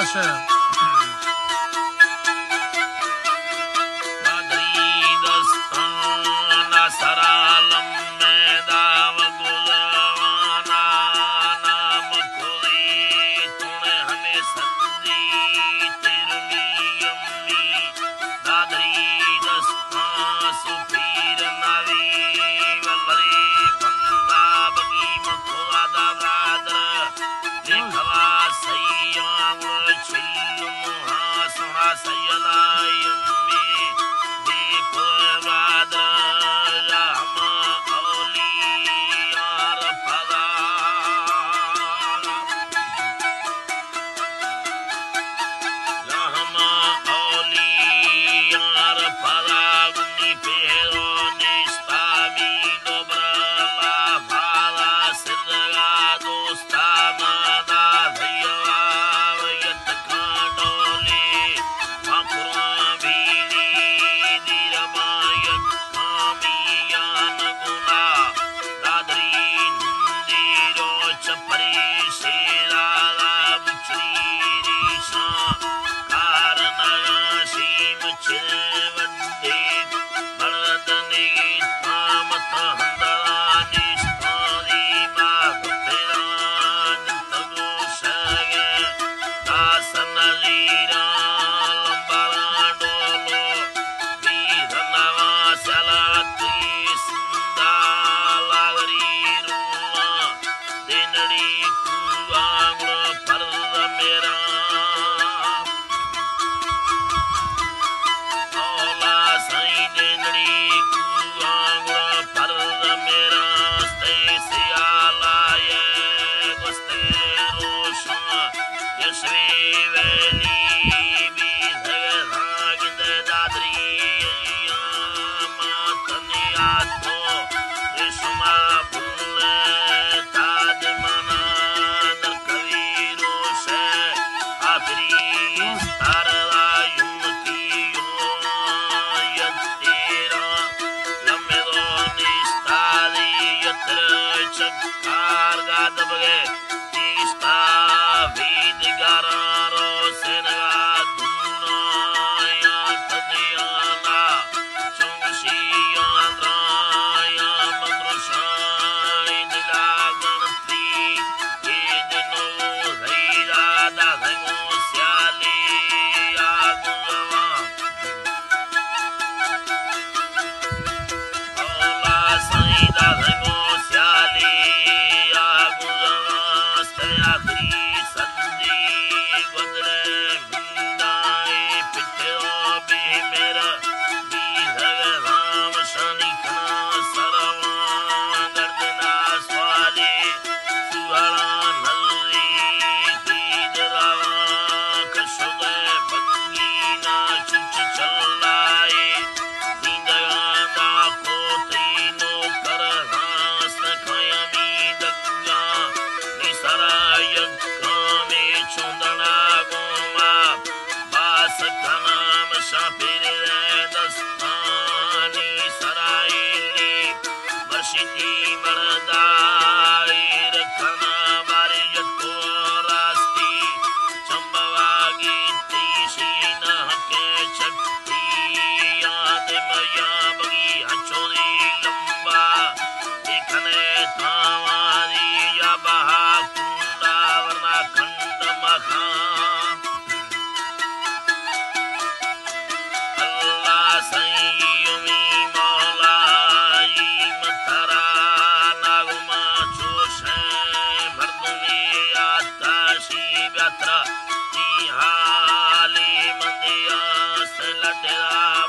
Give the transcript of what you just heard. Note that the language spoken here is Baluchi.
دادری دستان سرا لمبے داو گلوانا نام کوئی تون ہمیں سندی تیرلی امی دادری دستان سپیر ناوی ولری بندا بگی مکوا دا برادر دیکھوا سیاں گل چل مہا سونا سیلا امی دیکھو برادر ہما اولیار پدا رحم اولیار پدا گنی پیرو نشتا می دوبرا لا پادا سرگا دوستا مانا دیوا ویت کانڈولی مکرو بیلی دیر مایت کامیان گنا دادری نندی روچ پری شیرا بچری ریشاں کار نگا شیم چر وڈی بلد نیستاں مت ہندرا نیستاں دیما پیران تگو شگے داس نزیراں لمبراں ڈولو بیرنوا سیالاتی سندا لاغری رواں دینڑی کوہاں گڑ پر میراں مولا سائیں دینڑی کوہاں گڑ پر میراں استے سیالائے گستے روشاں یشوی ویلی بی زگراں گندے دادری ایاں ماتنی آتو شما بھلے تاج منا در کوی روشے آخری استار را یمکی یو یتیرا لمدو نیستاری یتر چکار گاد بگے نیستا بیدگاراں رو سینگا دونایا تدیانا چنگشیاں درایاں مدرشاں دلا گنتی اے دنو زیرا دا زنگو سیالی آگو رواں مولا سائیں دا زنگو سیالی آگو رواں ستر آخری سندی گدرے دائیں پترو بے مہر بی زگ رام شانی کنا سرواں گردنا سوالی سوہڑاں نلی دید رواں کشگ بنگینا چچ چلائی زندگاں دا کوتی نوکر راست کایامی دگاں نی سرا یک کامی چوندڑا گوما باس کنام شاپیر دستانی سرائیلی مرشدی مردائی رکھنا باری جتو راستی چمبواگی تیشی نہ کے چٹی یاد میا بگی ہنچوری لمبا دیکھنے تھاواری یا بہا کنڈا ورنا کھنڈ مخان اللہ سئیں امی مولا ایم ترا نغمہ چوشیں مردمی آتشی بیاترا تی حالی مندیا سے لڈرا